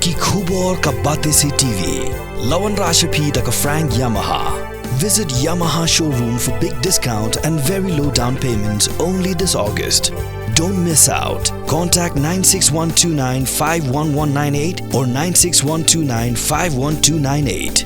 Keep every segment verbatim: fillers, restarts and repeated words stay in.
Ki khubor ka Batesi T V. La wanrah sha phi da ka Frank Yamaha. Visit Yamaha showroom for big discount and very low down payments only this August. Don't miss out. Contact nine six one two nine five one one nine eight or nine six one two nine five one two nine eight.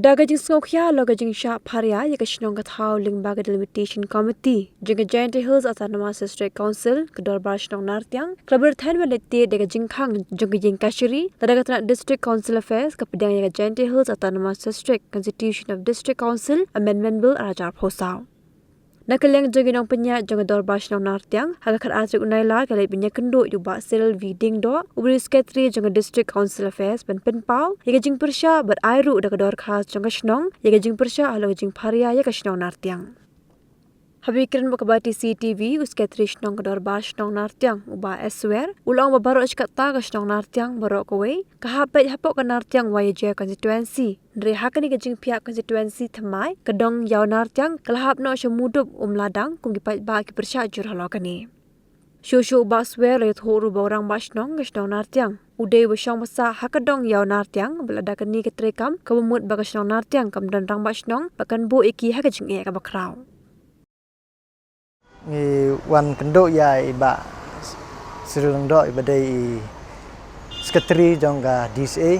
Da ka jingsngewkhia halor ka jingshah pharia ïa ka shnong ka thaw lyngba ka Delimitation Committee jong ka Jaintia Hills Autonomous District Council, ka Dorbar Shnong Nartiang ka la byrthen ban leit tied da ka jingkhang jong ka ïing kashari lada ka tnat District Council Affairs ka pdiang ïa ka Jaintia Hills Autonomous District Constitution of District Council Amendment Bill ar hajar arphew saw. Na ka liang jong ki nongpynïaid jong ka Dorbar Shnong Nartiang, ha ka khatar tarik u Nailar ka leit ban ïakynduh ïa u Bah Cyril V Diengdoh, uba dei u Secretary jong ka District Council Affairs, ban pynpaw ïa ka jingpyrshah bad ai ruh da ka dorkhas jong ka shnong ïa ka jingpyrshah halor ka jingpharia ïa ka shnong Nartiang. Haba ïakren bad ka Batesi T V, u Secretary Shnong ka Dorbar Shnong Nartiang, u Bah S Swer, u la ong ba baroh shi katta ka shnong Nartiang baroh kawei ka hap beit hapoh ka Nartiang Wahiajer constituency. Hynrei ha kane ka jingphiah constituency thymmai, ka dong Ïaw Nartiang ka la hap noh sha Mudup Umladang kum ki paidbah ki pyrshah jur halor kane. Shuh shuh u Bah Swer u la ïathuh ruh ba u Rangbah Shnong ka shnong Nartiang u dei uba shong ba sah ha ka dong Ïaw Nartiang, bad lada kane ka treikam kaba mut ba ka shnong Nartiang kam don Rangbah Shnong, ba kan buh ïa ki ha ka jingeh kaba khraw. Ngi wan kynduh ïa i Bah Cyril Diengdoh iba dei i Secretary jong ka D C A.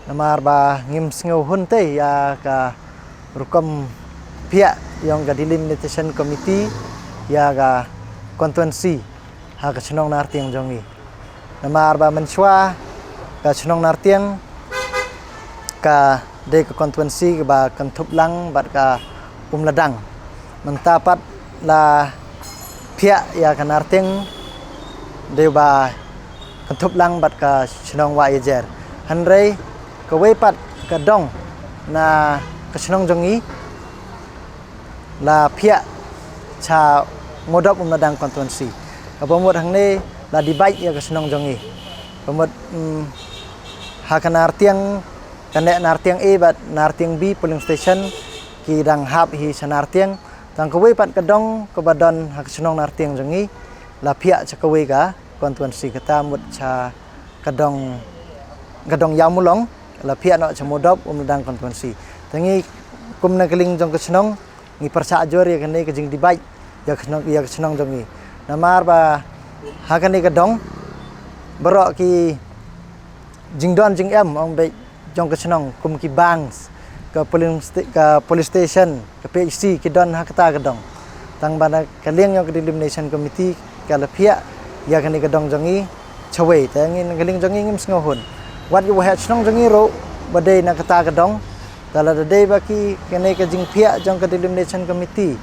Namar ba ngim sngewhun te ïa ka rukom phiah jong ka Delimitation Committee ïa ka constituency ha ka shnong Nartiang jong ngi. Namar ba mynshuwa ka shnong Nartiang ka dei ka constituency kaba kynthup lang bad ka Umladang. Mynta pat la phiah ïa ka Nartiang dei ba kynthup lang bad ka shnong Wahiajer. Hynrei kawei pat ka dong na ka shnong jong ngi la phiah sha Mudop Umladang constituency. Kaba mut hangne la divide ïa ka shnong jong ngi. Kaba mut, mm, ha ka Nartiang, ka neh Nartiang A bad Nartiang B polling station ki dang hap hi sha Nartiang. Tang kawei pat ka dong kaba don ha ka shnong Nartiang jong ngi la phiah sha kawei ka constituency, kata mut sha ka dong, ka dong Ïawmawlong, la phiah noh sha Mudop Umladang constituency. Te ngi kum na ka liang jong ka shnong ngi pyrshah jur ïa kane ka jingdivide ïa ka shnong, ïa ka shnong jong ngi. Namar ba ha kane ka dong baroh ki jingdon jingem ong beit jong ka shnong kum ki banks, ka polling sta-, ka police station, ka P H C ki don ha kata ka dong. Tang ba na ka liang jong ka Delimitation Committee ka la phiah ïa kane ka dong jong ngi shawei, te ngi na ka liang jong ngi ngim sngewhun. Wat ïa u waheh shnong jong ngi ruh ba dei na kata ka dong, te lada dei ba ki kane ka jingphiah jong ka Delimitation Committee,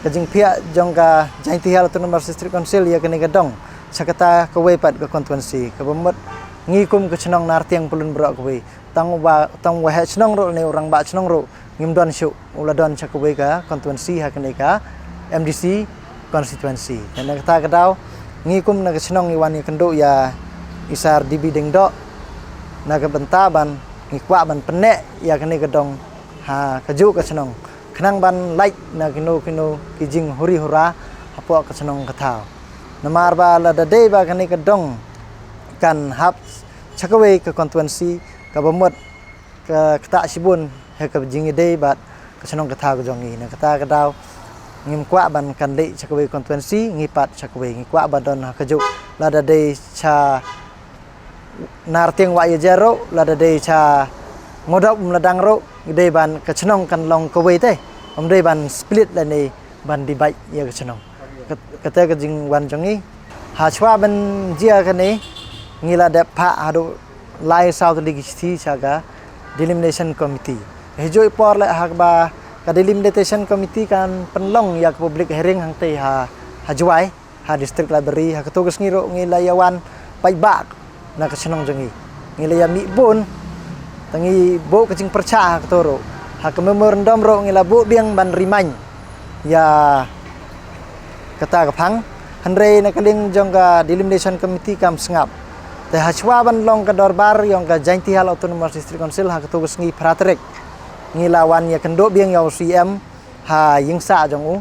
ka jingphiah jong ka Jaintia Hills Autonomous District Council ïa kane ka dong sha kata kawei pat ka constituency, kaba mut ngi kum ka shnong Nartiang pynlong baroh kawei. Tang uba, tang u waheh shnong ruh ne u rangbah shnong ruh ngim don shuh, u la don sha kawei ka constituency ha kane ka M D C constituency. Te na kata ka daw ngi kum na ka shnong ngi wan ïakynduh ïa i Sir D B Diengdoh na ka bynta ban ngi kwah ban pynneh ïa kane ka dong ha kajuh ka shnong, khnang ban lait na kino kino ki jinghuri hura hapoh ka shnong ka thaw. Namar ba lada dei ba kane ka dong kan hap sha kawei ka constituency, kaba mut ka ktah shibun ha ka jingïadei bad ka shnong ka thaw ka jong ngi. Na kata ka daw ngim kwah ban kan leit sha kawei constituency, ngi pat sha kawei, ngi kwah ban don ha kajuh. Lada dei sha Nartiang Wahiajer ruh, lada dei sha Mudop Umladang ruh, ngi dei ban ka shnong kan long kawei te, ym dei ban split lane ban divide ïa ka shnong. Kat-, kata ka jingwan jong ngi. Hashwa ban jia kane ngi la dep phah haduh lai saw tylli ki shithi sha ka Delimitation Committee. Hi juh i por leh ha kaba ka Delimitation Committee kan pynlong ïa ka public hearing hangtei ha, ha Jowai, ha District Library. Ha kato ka sngi ruh ngi la ïa wan paidbah na ka shnong jong ngi. Ngi la ïa mih bun, te ngi buh ka jingpyrshah ha kato ruh. Ha ka memorandum ruh ngi la buh biang ban remind ïa kata ka phang. Hynrei na ka liang jong ka Delimitation Committee kam sngap. Te hashwa ban long ka dorbar jong ka Jaintia Hills Autonomous District Council ha kato ka sngi phra tarik, ngi la wan ïakynduh biang ïa u C M ha ïingsah jong u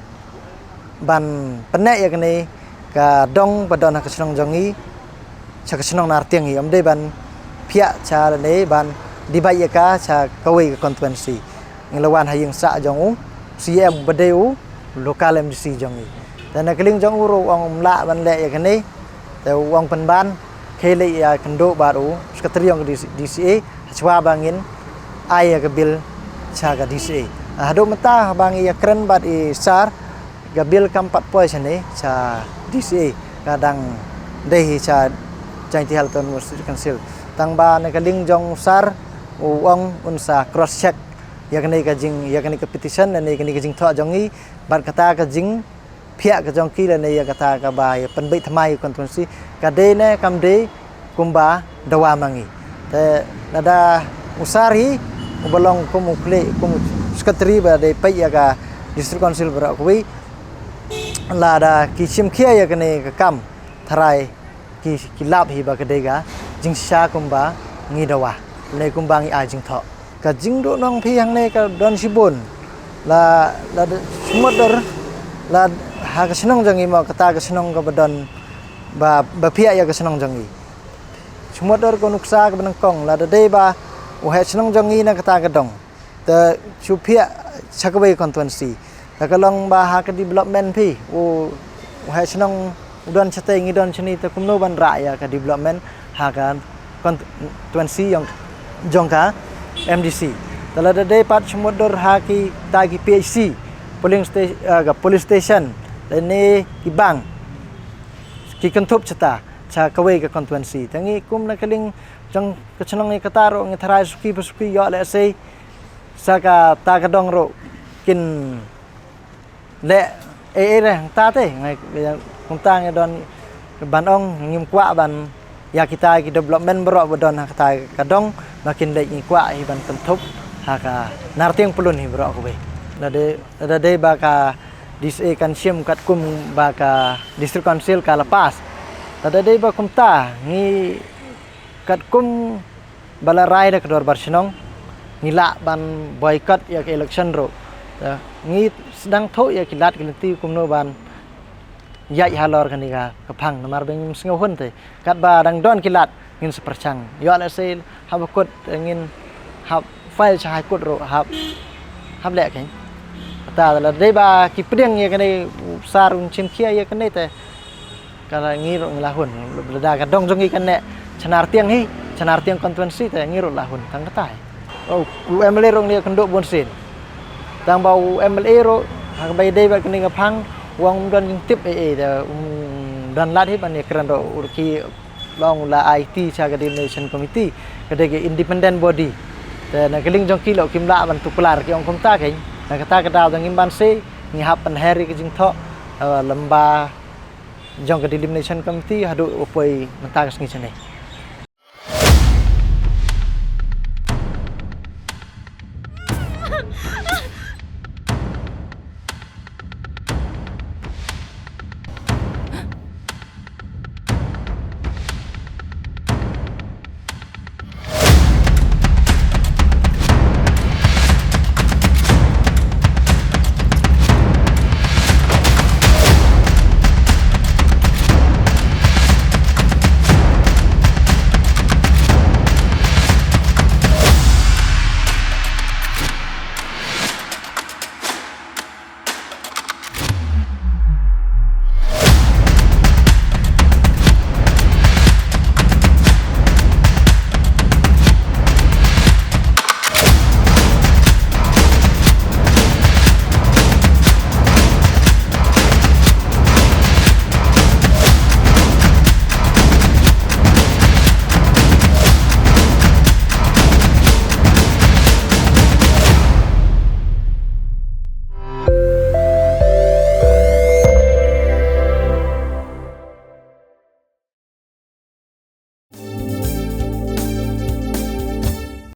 ban pynneh ïa kane ka dong ba don ha ka shnong jong ngi cha ka shnong Nartiang hi, ym dei ban phiah cha lane ban divide ïa ka cha kawei ka constituency. Ngi la wan ha ïing sah jong u C M ba dei u local M D C jong ngi. Te na ka liang jong u ruh u ong um lah ban leh ïa kane. Te u ong pynban, khie leit ïakynduh bad u secretary jong ka D C A, hashwa ba ngin ai ïa ka bill cha ka D C A. Haduh mynta ba ngi ïakren bad i sir, ka bill kam pat poi shane cha D C A, ka dang dei hi cha Jaintia Hills Autonomous District Council. Tang ba na ka liang jong u sir, u ong un sa cross check ïa kane ka jing, ïa kane ka petition, ïa kane ka jingthoh jong ngi, bad kata ka jingphiah ka jong ki lane ïa kata kaba ïa pynbeit thymmai constituency, ka dei ne kam dei kumba dawa ma ngi. Te lada u sir hi uba long kum u khlieh, kum u secretary ba dei peit ïa ka District Council baroh kawei, lada ki shim khia ïa kane ka kam, tharai ki, ki lap hi ba ka dei ka jingshisha kumba ngi dawa, lane kumba ngi ai jingthoh. Ka jingduhnong phi hangne ka don shibun. La, la da, shu mutdur, la ha ka shnong jong ngi mo, kata ka shnong kaba don, ba, ba phiah ïa ka shnong jong ngi. Shu mutdur ka nuksa kaba nyngkong, lada dei ba u heh shnong jong ngi na kata ka dong, te shu phiah cha kawei constituency. Te ka long ba ha ka development phi, u, u heh shnong u don shatei, ngi don shane, te kumno ban rah ïa ka development ha ka constituency jong, jong ka M D C. Te lada dei pat shu mutdur ha kita ki P H C, polling sta-, eh, ka police station, lane ki bank, ki kynthup shata cha kawei ka constituency. Te ngi kum na ka liang jong ka shnong ngi kata ruh ngi tharai suki pa suki ïoh leh sei sa kata ka dong ruh kin leh ei ei re hangta te, ngi, kumta ngi don ban ong ngim kwah ban ïa kita ki development baroh ba don ha kata ka dong ba kin leh, ngi kwah hi ban kynthup ha ka Nartiang Pyllun hi baroh kawei. Lada dei, lada dei ba ka D C A kan shim katkum ba ka District Council ka la pass. Lada dei ba kumta, ngi katkum ba la rai da ka dorbar shnong, ngi lah ban boycott ïa ka election ruh. Te ngi sdang thoh ïa ki lad ki lynti kumno ban ïaid halor kane ka, ka phang, namar ba ngim sngewhun te. Katba dang don ki lad ngin sa pyrshang. Ïoh leh sei haba kut ngin hap file sha High Court ruh hap, hap leh kein. Kata lada dei ba ki pdiang ïa kane, u sir un shim khia ïa kane te, ka la ngi ruh ngi la hun. Lada ka dong jong ngi kane cha Nartiang hi, cha Nartiang constituency te ngi ruh la hun tang kata hi. Oh, u M L A ruh ngi ïakynduh bun sien. Tang ba u M L A ruh ha kaba ïadei bad kane ka phang u ong um don jingtip ei ei, te um don lad hi ban ïakren ruh, u ruh ki long u la ai ti cha ka Delimitation Committee, ka dei ka independent body. Te na ka liang jong ki leh kim lah ban tuklar, ki ong kumta kein. Na kata ka daw da ngim banse ngi hap pynher ïa ka jingthoh, eh, lem bad jong ka Delimitation Committee haduh u poi mynta ka sngi shane.